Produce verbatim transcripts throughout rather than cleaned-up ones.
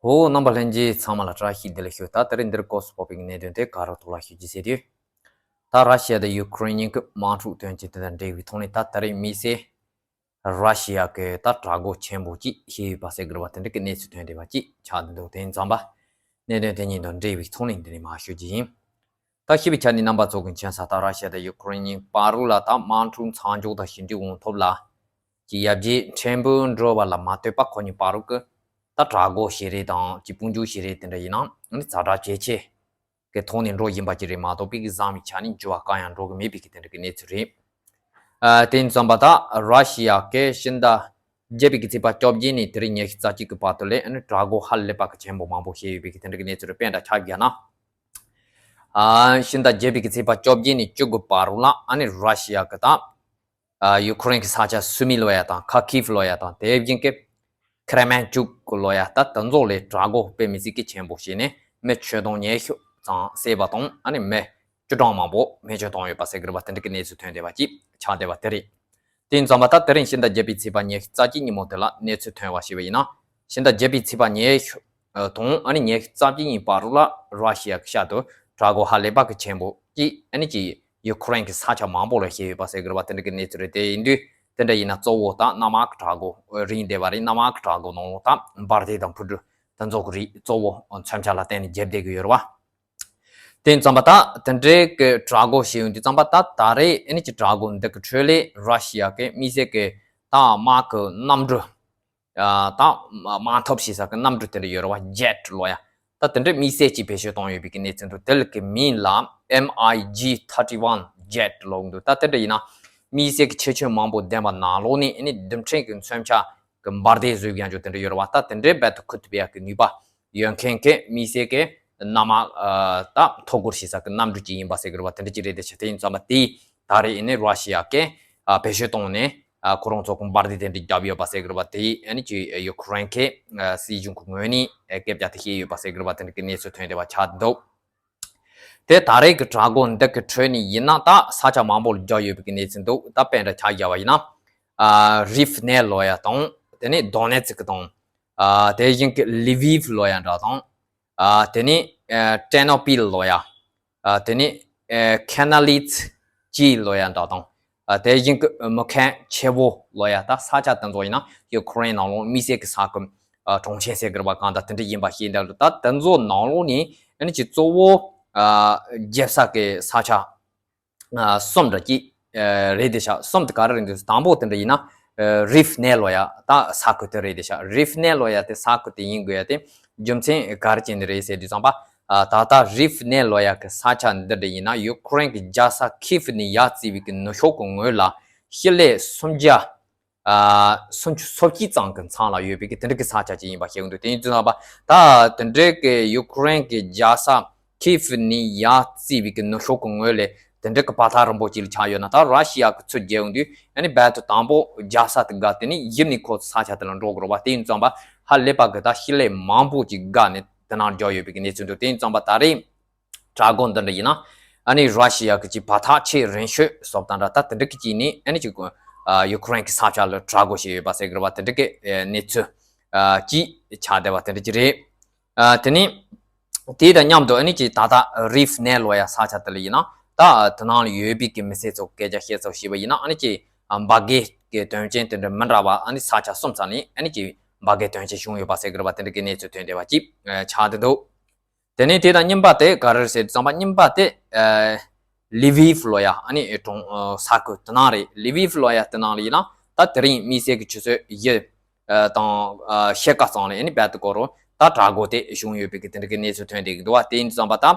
ཨོ། རྣམ་པ་ལྷན་རྒྱས་ཚང་མ་ལ་བཀྲ་ཤིས་བདེ་ལེགས་ཞུ། ད་དེ་རིང་འདིར་སྐོར་སུ་ཕོག་པའི་གནད་དོན་དེ་ག་རོ་ཐོག་ལ་ཞུ་རྒྱུ་བྱས་དུས། ད་ར་ཤི་ཡ་དང་ཡུ་ཁུ་རེན་གཉིས་ཀྱི་དམག་འཁྲུག་དོན་རྐྱེན་དེ་དང་འབྲེལ་བའི་ཐོག་ནས། ད་དེ་རིང་དམིགས་བསལ་ར་ཤི་ཡ་གི་ད་དྲག་རྒོལ་ཆེན་པོ་ཅིག་བྱས་ཡོད་པ་ཟེར་དགོས་རེད་པ། དེ་འདྲ་གི་གནས་ཚུལ་ཐོན་བསྡད་པ་ཅིག་ཆགས་བསྡད་འདུག་དེ་ཡིན་ཙང་པ། གནད་དོན་དེ་གཉིས་དང་འབྲེལ་བའི་ཐོག་ནས་འདི་ནས་མར་ཞུ་རྒྱུ་ཡིན། ད་ཞིབ་པའི་ཆ་ནས་རྣམ་པ་ཚོ་གི་མཁྱེན་གསལ། ད་ར་ཤི་ཡ་དང་ཡུ་ཁུ་རེན་གཉིས་བར་ལ་ད་དམག་འཁྲུག་མཚམས་འཇོག་དང་ཞི་འགྲིག་ཡོང་ཐབས་ལ་གི་ཡར་རྒྱས་ཕྲན་བུ་འགྲོ་བ་ལ་མ་ལྟོས་པ། ཁོ་གཉིས་བར་གི་ད་དྲག་རྒོལ་བྱེད་རེས་དང་གི་དཔུང་འཇུག་བྱེད་རེས་དེ་འདྲ་ཡིན་ན་ནི་ཛ་དྲག་ཇེ་ཆེ་གི་ཐོག་ནས་འགྲོ་བཞིན་པ་ཅིག་རེད་མ་གཏོགས་པའི་གི་བཟང་བའི་ཆ་ནས་འགྱུར་བ་གང་ཡང་འགྲོ་གི་མེད་པའི་གི་དེ་འདྲ་གི་གནས་ཚུལ་རེད། ཨ། དེ་ཡིན་ཙང་པ་ད་ར་ཤི་ཡ་གི་ཕྱི་ཟླ་བརྒྱད་པའི་གི་ཚེས་པ་བཅོ་བརྒྱད་ནས་དེ་རིང་ཉི་ཤུ་རྩ་གཅིག་གི་བར་དུ་ལ་ཨ་ནི་དྲག་རྒོལ་ཧ་ལས་པ་གི་ཆེན་པོ་མང་པོ་བྱས་ཡོད་པའི་གི་དེ་འདྲ་གི་གནས་ཚུལ་རེད། དཔེ་འདྲ་ཆ་བཞག་ན། ཨ། ཕྱི་ཟླ་བརྒྱད་པའི་གི་ཚེས་པ་བཅོ་བརྒྱད་ནས་བཅུ་དགུ་བར་ལ་ཨ་ནི་ར་ཤི་ཡ་གི་ད། ཨ། ཡུ་ཁུ་རེན་གྱི་ས་ཆ་སུ་མི་ལབ་ཡ་དང་ཁ་ཁིབ་ལབ་ཡ་དང་དེ་བཞིན་གྱི་ཁེ་རེ་མན་ཅུག་ལབ་ཡ། ད་དེ་ཚོ་ལ་དྲག་རྒོལ་དཔེ་མི་སྲིད་ཀྱི་ཆེན་པོ་བྱས་ནས་མི་ཆོས་དུང་ཉི་ཤུ་ཙམ་བསད་པ་དང་ཨ་ནི་མི་བཅུ་གྲངས་མང་པོ་རྨས་སྐྱོན་བཏང་ཡོད་པ་ཟེར་གྱི་རེད་པ། དེ་འདྲ་གི་གནས་ཚུལ་ཐོན་བསྡད་པ་ཅིག་ཆགས་བསྡད་པ་དེ་རེད། དེ་ཡིན་ཙང་པ་ད་དེ་རིང་ཕྱི་ཟླ་བརྒྱད་པའི་ཚེས་པ་ཉི་ཤུ་རྩ་གཅིག་ཉིན་མོ་དེ་ལ་གནས་ཚུལ་ཐོན་པ་ཞིག་ཡིན་ན། ཕྱི་ཟླ་བརྒྱད་པའི་ཚེས་པ་ཉི་ཤུ་དང་ཨ་ནི་ཉི་ཤུ་རྩ་གཅིག་ཉིན་བར་ལ་ར་ཤི་ཡ་གི་ཤར་དུ་དྲག་རྒོལ་ཧ་ལས་པ་གི་ཆེན་པོ་ཅིག་ཨ་ནི་ཅིག་ཡུ་ཁུ་རེན་གྱི་ས་ཆ་མང་པོ་ལ་བྱས་ཡོད་པ་ཟེར་གྱི་རེད་པ། དེ་འདྲ་གི་གནས་ཚུལ་རེད། དེ་ཡིན་དུས་དེ་འདྲ་ཡིན་ན་གཙོ་བོ་ད་གནམ་དམག་གི་དྲག་རྒོལ་རིང་བསྡད་པ་རེད། གནམ་དམག་གི་དྲག་རྒོལ་ནང་ལོགས་ད་འབར་མདེལ་དང་འཕུར་གྲུ་དེ་ཚོ་གི་རིགས་གཙོ་བོ་མཚོན་ཆ་ལ་བརྟེན་ནས་རྒྱབ་བསྡད་ཀྱི་ཡོད་རེད་པ། དེ་ཡིན་ཙང་པ་ད་དེ་འདྲའི་གི་དྲག་རྒོལ་བྱས་ཡོང་དུས་ཙང་པ་ད་ད་རེས་ཨ་ནི་ཅིག་དྲག་རྒོལ་འདི་གི་ཁྲོད་ལས་ར་ཤི་ཡ་གི་དམིགས་བསལ་གི་ད་དམག་གི་གནམ་གྲུ། ཨ། ད་དམག་འཐབ་བྱེད་ས་གི་གནམ་གྲུ་དེ་འདྲ་ཡོད་རེད་པ། ཇེཊ་ལབ་ཡ། ད་དེ་འདྲ་དམིགས་བསལ་གྱིས་བེད་སྤྱོད་བཏང་ཡོད་པའི་གི་གནས་ཚུལ་འདུག་དེ་ལ་གི་མིང་ལ་M I G thirty one ཇེཊ་ལབ་འདུག་ད་དེ་འདྲ་ཡིན་ན་དམིགས་བསལ་གྱི་ཁྱད་ཆོས་མང་པོ་ལྡན་པ་ནང་ལོགས་ནས་ཨ་ནི་རྡུལ་ཕྲན་གྱི་མཚོན་ཆ་གི་འབར་མདེལ་བཟོས་ཀྱང་ཅོ་དེ་འདྲ་ཡོད་རེད་པ། ད་དེ་འདྲའི་རྦད་དེ་ཁུར་ཐུབ་ཡ་གི་ནུས་པ་ཡོད་མཁན་གྱི་དམིགས་བསལ་གྱི་གནམ་དམག་ཨ། ད་ཐོ་འགོད་བྱེད་ས་གི་གནམ་གྲུ་ཅིག་ཡིན་པ་ཟེར་གི་རེད་པ། དེ་འདྲ་ཅིག་རེད་དེ་ཆ། དེ་ཡིན་ཙང་པ་དེ་ད་རེས་ཨ་ནི་ར་ཤི་ཡ་གི་ཨ། བེད་སྤྱོད་བཏང་ནས། ཨ། ཁོ་རང་ཚོ་གི་འབར་མདེལ་དེ་འདྲ་བརྒྱབ་ཡོད་པ་ཟེར་གི་རེད་པ། དེ་ཨ་ནི་ཅིག་ཡུ་ཁུ་རེན་གྱི་ཨ། སྲིད་གཞུང་གི་ངོས་ནས་ཨ། སྐད་ཆ་དེ་བཤད་ཡོད་པ་ཟེར་གི་རེད་པ། དེ་འདྲ་གི་གནས་ཚུལ་ཐོན་བསྡད་པ་ཆགས་འདུག་དེ་ད་རེས་ཀྱི་དྲག་རྒོལ་འདི་གི་ཁྲོད་ནས་ཡིན་ན་ད་ས་ཆ་མང་པོ་ལ་རྒྱག་ཡོད་པའི་གནས་ཚུལ་འདུག་ད་དཔེ་འདྲ་ཆ་བཞག་པ་ཡིན་ན། ཨ། རི་ཕི་ནེ་ལབ་ཡ་དང་། དེ་ནས་དོ་ནེ་ཙི་ཀི་དང་། ཨ། དེ་བཞིན་གྱི་ལི་བིབ་ལབ་ཡ་འདྲ་དང་། ཨ། དེ་ནས་ཨ། ཀྲེ་ནོ་པིལ་ལབ་ཡ། ཨ། དེ་ནས་ཨ། ཁེ་ན་ལི་ཙི་ཅི་ལབ་ཡ་འདྲ་དང་། ཨ། དེ་བཞིན་གྱི་མུ་ཁན་ཆེ་བོ་ལབ་ཡ་ད་ས་ཆ་དེ་ཚོ་ཡིན་ན་ཡུ་ཁུ་རེན་ནང་ལོགས་དམིགས་བསལ་གྱི་ས་ཁུལ། ཨ། གྲོང་ཁྱེར་ཟེར་དགོས་རེད་པ། གང་ལྟར་དེ་འདྲ་ཡིན་པ་ཤེས་འདུག་ད་དེ་ཚོ་ནང་ལོགས་ནས་ཨ་ནི་ཅིག་གཙོ་བོ། ཨ། རྒྱབ་ས་གི་ས་ཆ། ཨ། གསུམ་འདྲ་ཅིག་ཨ། རེད་དེ་ཤག་གསུམ་དེ་ག་རེ་རེད་འདུག་དང་པོ་དེ་འདྲ་ཡིན་ན། ཨ། རི་ཕི་ནེ་ལབ་ཡ་ད་ས་ཁུལ་དེ་རེད་དེ་ཤག་རི་ཕི་ནེ་ལབ་ཡ་དེ་ས་ཁུལ་དེ་ཡིན་དགོས་ཡ་དེ་རྒྱུ་མཚན་ག་རེ་བྱས་ནས་རེད་ཟེར་དུས་ཙམ་པ། ཨ། ད་ལྟ་རི་ཕི་ནེ་ལབ་ཡ་གི་ས་ཆ་འདི་འདྲ་ཡིན་ན་ཡུ་ཁུ་རེན་གྱི་རྒྱལ་ས་ཁིབ་ནས་ཡར་བརྩིས་པའི་གི་ནུབ་ཕྱོགས་གི་ངོས་ལ་ཤི་ལེ་སུམ་བརྒྱ། ཨ། སུམ་ཅུ་སོ་གཅིག་ཙམ་གྱི་མཚམས་ལ་ཡོད་པའི་གི་དེ་འདྲ་གི་ས་ཆ་ཅིག་ཡིན་པ་ཤེས་ཀྱི་འདུག་དེ་ཡིན་དུས་ཙམ་པ་ད་དེ་འདྲའི་གི་ཡུ་ཁུ་རེན་གྱི་རྒྱལ་ས་ཁིབ་ནས་ཡར་བརྩིས་པའི་གི་ནུབ་ཕྱོགས་གི་ངོས་ལ་དེ་འདྲའི་གི་བར་ཐག་རིང་པོ་ཅིག་ལ་ཆགས་ཡོད་ན། ད་ར་ཤི་ཡ་གི་ཚུར་རྒྱལ་ཡོང་དུས་ཨ་ནི་རྦད་དེ་དང་པོ་རྒྱལ་ས་དེ་བརྒལ་ཏེ་ནི་གཞི་ནས་ཁོ་ཚོ་ས་ཆ་དེ་ལ་འགྲོ་དགོས་རེད་པ། དེ་ཡིན་ཙམ་པ་ཧ་ལས་པ་གི་ད་ཤི་ལེ་མང་པོ་ཅིག་བརྒལ་ནས་དེ་ནང་རྒྱག་ཡོད་པའི་གི་གནས་ཚུལ་འདུག་དེ་ཡིན་ཙམ་པ་ད་རེས། དྲག་རྒོལ་འདི་འདྲ་ཡིན་ན། ཨ་ནི་ར་ཤི་ཡ་གི་ཅིག་བར་ཐག་ཆེས་རིང་ཤོས་བཟོ་སྟངས་འདྲ་ད་དེ་འདྲ་གི་ཅིག་ནི་ཨ་ནི་ཅིག་ཨ། ཡུ་ཁུ་རེན་གྱི་ས་ཆ་ལ་དྲག་རྒོལ་བྱས་ཡོད་པ་ཟེར་གི་རེད་པ། དེ་འདྲ་གི་ཨ། གནས་ཚུལ་ཨ། ཅིག་ཆགས་བསྡད་པ་དེ་འདྲ་ཅིག་རེད། ཨ། དེ་ནི་དེ་དང་མཉམ་དུ་ཨ་ནི་ཅིག་ད་ལྟ་རི་ཕི་ནེ་ལབ་ཡ་ས་ཆ་དེ་ལ་ཡིན་ན་ད་དེ་ནང་ལ་ཡོད་པའི་གི་མི་སེར་ཚོ་སྐད་ཆ་བཤད་ཚོ་ཞུས་པ་ཡིན་ན་ཨ་ནི་ཅིག་ཨ། འབར་གས་གི་དོན་རྐྱེན་དེ་འདྲ་མི་འདྲ་བ་ཨ་ནི་ས་ཆ་གསུམ་ཙམ་ནས་ཨ་ནི་ཅིག་འབར་གས་དོན་རྐྱེན་བྱུང་ཡོད་པ་ཟེར་གི་རེད་པ། དེ་འདྲ་གི་གནས་ཚུལ་ཐོན་བསྡད་པ་ཅིག་ཨ། ཆགས་བསྡད་འདུག་དེ་ནས་དེ་དང་གཉིས་པ་དེ་ག་རེ་རེད་ཟེར་དུས་ཙམ་པ་གཉིས་པ་དེ་ཨ། ལི་བིབ་ལབ་ཡ་ཨ་ནི་གྲོང་ཨ། ས་ཁུལ་དེ་ནང་རེད། ལི་བིབ་ལབ་ཡ་དེ་ནང་ལ་ཡིན་ན་ད་དེ་རིང་དམིགས་བསལ་གྱི་ཆུ་ཚོད་བཞི་ཨ། དང་ཨ། ཕྱེད་ཀ་ཙམ་ལ་ཨ་ནི་རྦད་དེ་སྐོར་རོ་ད་དྲག་རྒོལ་དེ་བྱུང་ཡོད་པའི་གི་དེ་འདྲ་གི་གནས་ཚུལ་ཐོན་བསྡད་ཀྱི་འདུག་པ། དེ་ཡིན་དུས་ཙམ་པ་ད་ཨ།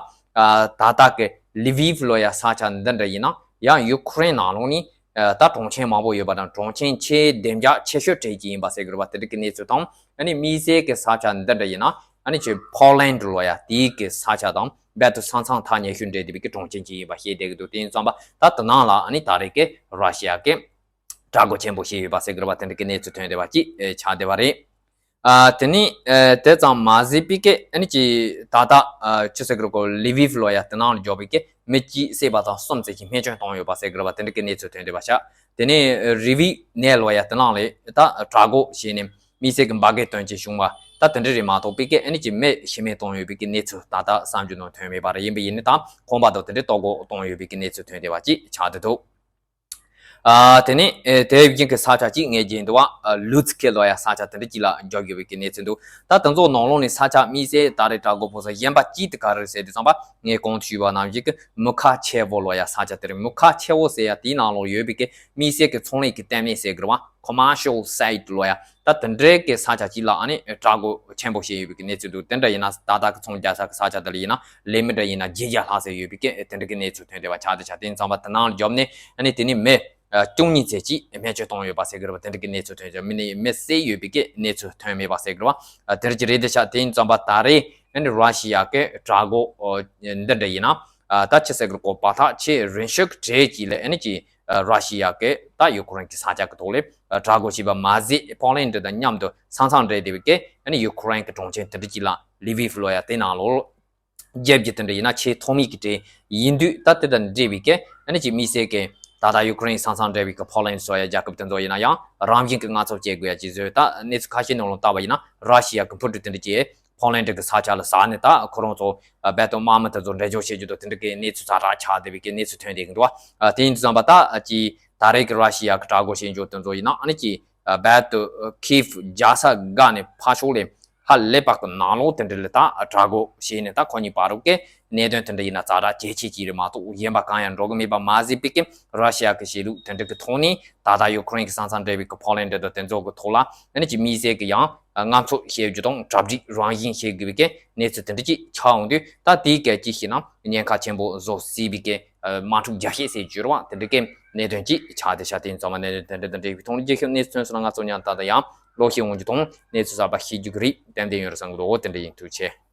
ད་ལྟ་གི་ལི་བིབ་ལབ་ཡ་ས་ཆ་འདི་འདྲ་ཡིན་ན་ཡང་ཡུ་ཁུ་རེན་ནང་ལོགས་ནས་ཨ། ད་གྲོང་ཁྱེར་མང་པོ་ཡོད་པ་དང་གྲོང་ཁྱེར་ཆེས་བདེ་འཇགས་ཆེ་ཤོས་གྲས་ཅིག་ཡིན་པ་ཟེར་གི་རེད་པ། དེ་འདྲ་གི་གནས་ཚུལ་དང་ཨ་ནི་དམིགས་བསལ་གྱི་ས་ཆ་འདི་འདྲ་ཡིན་ན་ཨ་ནི་ཅིག་པོ་ལན་ལབ་ཡ་དེའི་གི་ས་ཆ་དང་རྦད་དེ་ས་མཚམས་ཐག་ཉེ་ཤོས་འདྲ་བསྡད་པའི་གི་གྲོང་ཁྱེར་ཅིག་ཡིན་པ་ཤེས་བསྡད་ཀྱི་འདུག་དེ་ཡིན་ཙམ་པ་ད་དེ་ནང་ལ་ཨ་ནི་ད་རེས་ཀྱི་ར་ཤི་ཡ་གི་དྲག་རྒོལ་ཆེན་པོ་བྱས་ཡོད་པ་ཟེར་གི་རེད་པ། དེ་འདྲ་གི་གནས་ཚུལ་ཐོན་བསྡད་པ་ཅིག་ཨེ། ཆགས་བསྡད་པ་རེད། ཨ། དེ་ནི་ཨེ། དེ་ཙམ་མ་ཟད་པའི་གི་ཨ་ནི་ཅིག་ད་ལྟ་ཨ། ཆུ་ཚོད་ཀྱི་སྐོར་ལི་བིབ་ལབ་ཡ་དེ་ནང་ལ་འབྱོར་བའི་གི་མི་གཅིག་བསད་པ་དང་གསུམ་ཙམ་ཞིག་རྨས་སྐྱོན་བཏང་ཡོད་པ་ཟེར་གི་རེད་པ། དེ་འདྲ་གི་གནས་ཚུལ་ཐོན་བསྡད་པ་ཤག་དེ་ནས་རི་བི་ནེ་ལབ་ཡ་དེ་ནང་ལ་ད་དྲག་རྒོལ་བྱས་ནས་ དམིགས་བསལ་གྱི་འབར་གས་ཐོན་སྐྱེད་བྱུང་བ་ད་དེ་འདྲ་རེད་མ་གཏོགས་པའི་གི་ཨ་ནི་ཅིག་མི་ཤི་རྨས་བཏང་ཡོད་པའི་གི་གནས་ཚུལ་ད་ལྟ་གསར་འགྱུར་ནང་ཐོན་མེད་པ་རེད། ཡིན་པ་ཡིན་ནི་ད་ཁང་པ་དང་དེ་འདྲའི་ལྟོ་གོས་བཏང་ཡོད་པའི་གི་གནས་ཚུལ་ཐོན་བསྡད་པ་ཅིག་ཆགས་བསྡད་འདུག་ཨ། དེ་ནས་ཨེ། དེ་བཞིན་གྱི་ས་ཆ་གཅིག་ངས་བརྗེད་འདུག་བ། ཨ། ལུ་ཙི་ཁེ་ལོ་ཡ་ས་ཆ་དེ་འདྲ་གཅིག་ལ་འབྱོར་ཡོད་པའི་གི་གནས་ཚུལ་འདུག་ད་དེ་ཚོ་ནང་ལོགས་ནས་ས་ཆ་དམིགས་བསལ་ད་རེས་དྲག་རྒོལ་ཕོག་ས་གཞན་པ་གཅིག་དེ་ག་རེ་ཟེར་དུས་ཙམ་པ་ངས་གོང་དུ་ཞུས་པ་ནང་བཞིན་གྱི་མུ་ཁ་ཆེ་བོ་ལོ་ཡ་ས་ཆ་དེ་རེད། མུ་ཁ་ཆེ་བོ་ཟེར་ཡ་དེའི་ནང་ལོགས་ཡོད་པའི་གི་དམིགས་བསལ་གྱི་ཚོང་ལས་ཀྱི་ལྟེ་གནས་ཟེར་གི་རེད་བ། Commercial site ལོ་ཡ། ད་དེ་འདྲའི་གི་ས་ཆ་གཅིག་ལ་ཨ་ནི་དྲག་རྒོལ་ཆེན་པོ་བྱས་ཡོད་པའི་གི་གནས་ཚུལ་འདུག་དེ་འདྲ་ཡིན་ན་ད་ལྟ་གི་ཚོང་རྒྱག་ས་གི་ས་ཆ་དེ་ལ་ཡིན་ན་ལས་མི་འདྲ་ཡིན་ན་བརྒྱད་བརྒྱ་ལྷག་ཙམ་ཡོད་པའི་གི་དེ་འདྲ་གི་གནས་ཚུལ་ཐོན་བསྡད་པ་ཆགས་བསྡད་ཆགས། དེ་ཡིན་ཙང་པ་དེ་ནང་ལ་འཇོག་ནས་ཨ་ནི་དེ་ནི་མི་བཅུ་གཉིས་ཙམ་ཅིག་རྨས་སྐྱོན་བཏང་ཡོད་པ་ཟེར་གི་རེད་བ། དེ་འདྲ་གི་གནས་ཚུལ་ཐོན་ཡོད། མི་ནི་མི་བསད་ཡོད་པའི་གི་གནས་ཚུལ་ཐོན་མེད་པ་ཟེར་གི་རེད་བ། དེ་འདྲ་ཅིག་རེད་བསྡད་ཆགས། དེ་ཡིན་ཙང་པ་ད་རེས་ཨ་ནི་ར་ཤི་ཡ་གི་དྲག་རྒོལ་འདི་འདྲ་ཡིན་ན་ད་ཆི་ཟེར་གི་རེད་གོ་བ། ད་ཆེས་རིང་ཤོས་གྲས་ཅིག་ལ་ཨ་ནི་ཅིག་ར་ཤི་ཡ་གི་ད་ཡུ་ཁུ་རེན་གི་ས་ཆ་གི་ཐོག་ལ་དྲག་རྒོལ་བྱས་པ་མ་ཟད་ཕོ་ལན་ཌི་དང་མཉམ་དུ་ས་མཚམས་འབྲེལ་བསྡད་པའི་གི་ཨ་ནི་ཡུ་ཁུ་རེན་གི་གྲོང་ཁྱེར་དེ་འདྲ་ཅིག་ལ་ལི་བིབ་ལོ་ཡ་དེ་ནང་ལོགས་རྒྱབ་ཀྱི་དེ་འདྲ་ཡིན་ན་ཆེས་ཐོག་མའི་གི་གྲས་ཡིན་དུས། ད་དེ་དང་འབྲེལ་བའི་གི་ཨ་ནི་ཅིག་དམིགས་བསལ་གི་ད་ལྟ་ཡུ་ཁུ་རེན་ས་མཚམས་འབྲེལ་བའི་གི་ཕོ་ལན་ཌི་སོགས་ཡ་རྒྱལ་ཁབ་དེ་ཚོ་ཡིན་ན་ཡང་རང་བཞིན་གི་ང་ཚོ་བྱེད་དགོས་ཡ་ཅིག་བཟོས། ད་གནས་ཚུལ་ཁ་ཤས་ནང་ལོགས་བལྟས་པ་ཡིན་ན་ར་ཤི་ཡ་གི་འཕུར་གྲུ་དེ་འདྲ་ཅིག་ཕོ་ལན་ཌི་གི་ས་ཆ་ལ་ཟགས་ནས་ད་ཁོ་རང་ཚོ་རྦད་དེ་དམག་མི་དེ་ཚོ་འགྲེམས་འཇོག་བྱེད་རྒྱུ་དང་དེ་འདྲ་གི་གནས་ཚུལ་ཛ་དྲག་ཆགས་བསྡད་པའི་གི་གནས་ཚུལ་ཐོན་བསྡད་ཀྱི་འདུག་བ། དེ་ཡིན་དུས་ཙམ་པ་ད་ཅིག་ད་རེས་ཀྱི་ར་ཤི་ཡ་གི་དྲག་རྒོལ་བྱེད་འཇོག་དེ་ཚོ་ཡིན་ན་ཨ་ནི་ཅིག་རྦད་དེ་ཁིབ་རྒྱལ་ས་སྒར་ནས་ཕར་ཕྱོགས་ལས་ཧ་ལས་པ་གི་ནང་ལོགས་དེ་འདྲ་ལ་ད་དྲག་རྒོལ་བྱས་ནས་ད་ཁོ་གཉིས་བར་དུ་གི་གནད་དོན་དེ་འདྲ་ཡིན་ན་ཛ་དྲག་ཇེ་ཆེ་ཅིག་རེད་མ་གཏོགས་གཞན་པ་གང་ཡང་འགྲོ་གི་མེད་པ་མ་ཟད་པའི་གི་ར་ཤི་ཡ་གི་གཞིས་ལུས་དེ་འདྲ་གི་ཐོག་ནས་ད་ལྟ་ཡུ་ཁུ་རེན་གི་ས་མཚམས་འབྲེལ་བའི་གི་ཕོ་ལན་ཌི་དང་དེ་ཚོ་གི་ཐོག་ལ་ཨ་ནི་ཅིག་དམིགས་བསལ་གི་ཡང་ངལ་རྩོལ་བྱེད་རྒྱུ་དང་གྲ་སྒྲིག་རང་བཞིན་བྱེད་དགོས་པའི་གི་གནས་ཚུལ་དེ་འདྲ་ཅིག་ཆགས་འོང་དུས། ད་དེའི་སྐད་ཅིག་བཤད་ན་ཉེན་ཁ་ཆེན་པོ་བཟོ་སྲིད་པའི་གི་དམག་འཁྲུག་རྒྱག་ཤས་ཟེར་རྒྱུ་རེད་བ། དེ་འདྲ་གི་གནད་དོན་ཅིག་ཆགས་བསྡད་ཤག་དེ་ཡིན་ཙང་མ་གནད་དོན་དེ་འདྲ་དང་འབྲེལ་བའི་ཐོག་ནས་རྒྱལ་ཁབ་གནས་ཚུལ་ཐོན་སོང་ན་ང་ཚོ་མཉམ་དུ་ད་ལྟ་ཡང་ལོག་ཤེས་འོང་རྒྱུ་དང་གནས་ཚུལ་གསར་པ་ཤེས་རྒྱུ་གི་རེད། ཏན་ཏན་ཡོད་རེད་བསམ་གི་འདུག་འོ་དེ་འདྲ་ཡིན། ཐུགས་རྗེ་ཆེ།